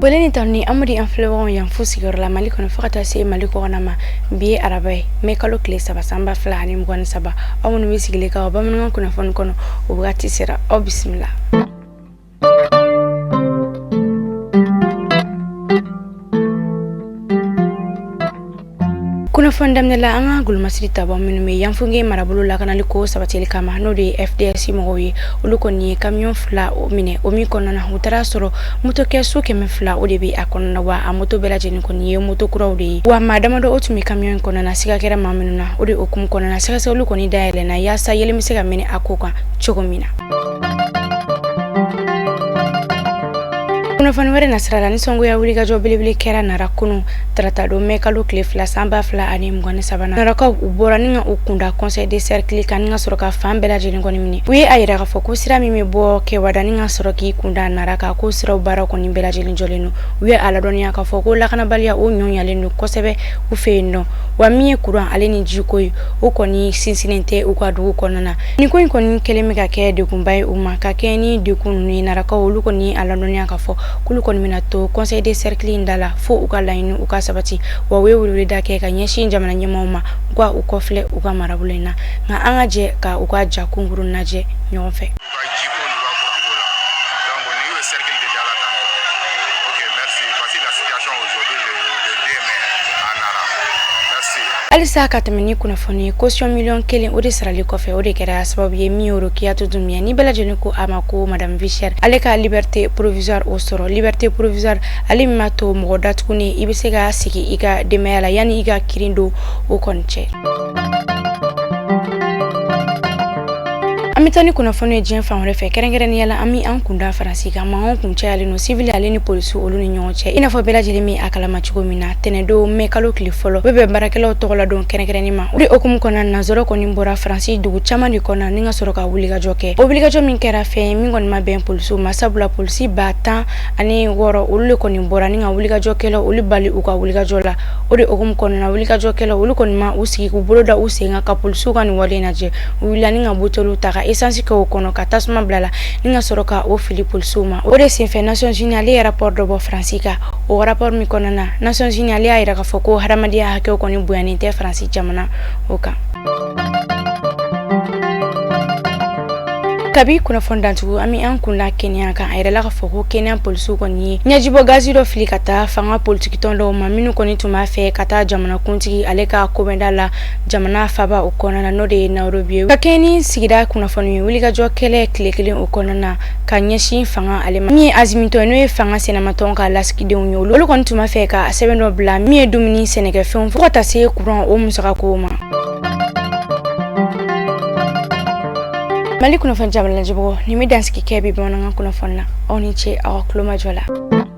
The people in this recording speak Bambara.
Foli ni tanuni an b'o di an filɛbagaw yan fo sigiyɔrɔ la Mali kɔnɔ fo ka taa se Mali kɔkanna ma. Bi ye araba ye, mai kalo tile 3, san 2023. Aw minnu bɛ sigilen ka bamanankan kunnafoni kɔnɔ, o wagati sera, aw bisimila. Kunnafoni daminɛ la, an ka golomasiri tabaa minnu bɛ Yanfolila marabolo lakanali ko sabatili kama, n'o de ye FDS mɔgɔw ye, olu kɔni ye kamiyɔn 2 o minɛ, o min kɔnɔna na u taara sɔrɔ moto kɛsu 200 o de bɛ a kɔnɔna, wa a moto bɛɛ lajɛlen kɔni ye moto kuraw de ye. Wa maa damadɔ o tun bɛ kamiyɔn in kɔnɔna na, siga kɛra maa minnu na, o de hukumu kɔnɔna na sɛgɛsɛgɛliw kɔni dayɛlɛnna yaasa yeelen bɛ se ka mɛnɛ a ko kan cogo min na. Kunnafoni wɛrɛ nasira la, nisɔngoya wulikajɔ belebele kɛra Nara kunun tarata don, mai kalo tile 2, san 2023 na. Narakaw u bɔra ni ka u kunda conseil de cercle kan ni ka sɔrɔ ka fan bɛɛ lajɛlen kɔni minɛ. U ye a yira k'a fɔ ko sira min bɛ bɔ Kɛwada ni ka sɔrɔ k'i kunda Nara kan, ko siraw baara kɔni bɛɛ lajɛlen jɔlen don. U ye a ladɔnniya k'a fɔ ko lakanabaliya o ɲɔɲalen don kosɛbɛ u fɛ yen nɔ, wa min ye kuran ale ni jiko ye, o kɔni sinsinnen tɛ u ka dugu kɔnɔna na. Nin ko in kɔni kɛlen bɛ ka kɛ degunba ye u ma. Ka kɛɲɛ ni degun ninnu ye, Narakaw olu kɔni a ladɔnniya k'a fɔ k'olu kɔni bɛna to conseil de cercle in da la fo u ka laɲini u ka sabati. Wa u ye weleweleda kɛ ka ɲɛsin jamana ɲɛmaaw ma, u ka u kɔfilɛ u ka marabolo in na. Nka an ka jɛ ka u ka ja kunkurun lajɛ ɲɔgɔn fɛ. Halisa ka tɛmɛ ni kunnafoni ye, caution miliyɔn 1 o de sarali kɔfɛ, o de kɛra sababu ye min ye Rokiyatu Dunbiya ni bɛɛ lajɛlen ko a ma ko madame Vie Chère, ale ka liberté provisoire o sɔrɔ. Liberté provisoire ale min b'a to mɔgɔ datugunen i bɛ se ka sigi i ka denbaya la yanni i ka kiiri don o kɔni cɛ. An bɛ taa ni kunnafoni ye diɲɛ fan wɛrɛ fɛ, kɛrɛnkɛrɛnnenya la an bɛ an kunda Faransi kan. Mankan kun cayalen don civil ale ni polisiw olu ni ɲɔgɔn cɛ. I n'a fɔ bɛɛ lajɛlen bɛ a kalama cogo min na, tɛnɛndon mai kalo tile fɔlɔ, o bɛ bɛn baarakɛlaw tɔgɔ la don kɛrɛnkɛrɛnnen ma. O de hukumu kɔnɔna na, nanzaraw kɔni bɔra Faransi dugu caman de kɔnɔna ni ka sɔrɔ ka wulikajɔ kɛ. O wulikajɔ min kɛra fɛn ye min kɔni ma bɛn polisiw ma, sabula polisi 16,000 olu de kɔni bɔra ni ka wulikajɔkɛlaw olu bali u ka wulikajɔ la. O de hukumu kɔnɔna na, wulikajɔkɛlaw olu kɔni ma u sigi k'u bolo da u sen kan ka polisiw ka nin wale in lajɛ. U wulila ni ka buteliw ta ka essence kɛ o kɔnɔ ka tasuma bila la ni ka sɔrɔ ka o fili polisiw ma. O de senfɛ, Nations Unies ale ye rapport dɔ bɔ Faransi kan. O rapport min kɔnɔna na, Nations Unies ale y'a yira k'a fɔ ko hadamadenya hakɛw kɔni bonyanen tɛ Faransi jamana o kan. Kabi kunnafoni dantugu, an bɛ an kunda Kenya kan. A yirala k'a fɔ ko Kenya polisiw kɔni ye ɲɛjibɔ gazi dɔ fili ka taa fanga politikitɔn dɔw ma minnu kɔni tun b'a fɛ ka taa jamanakuntigi ale ka kobɛnda la jamana faba o kɔnɔna na, n'o de ye Nairobi ye. Ka kɛɲɛ ni sigida kunnafoni ye, wulikajɔ kɛlɛ tile kelen o kɔnɔna na ka ɲɛsin fanga ale ma, min ye Azimio tɔn ye, n'o ye fanga sinamatɔn ka lasigidenw ye, olu kɔni tun b'a fɛ ka sɛbɛn dɔ bila min ye dumuni, sɛnɛkɛfɛnw fo ka taa se kuran o musakako ma. Mali kunnafoni jabala lajɛbagaw, nin bɛ dansigi kɛ bi bamanankan kunnafoni na. Aw ni ce aw ka tulomajɔ la.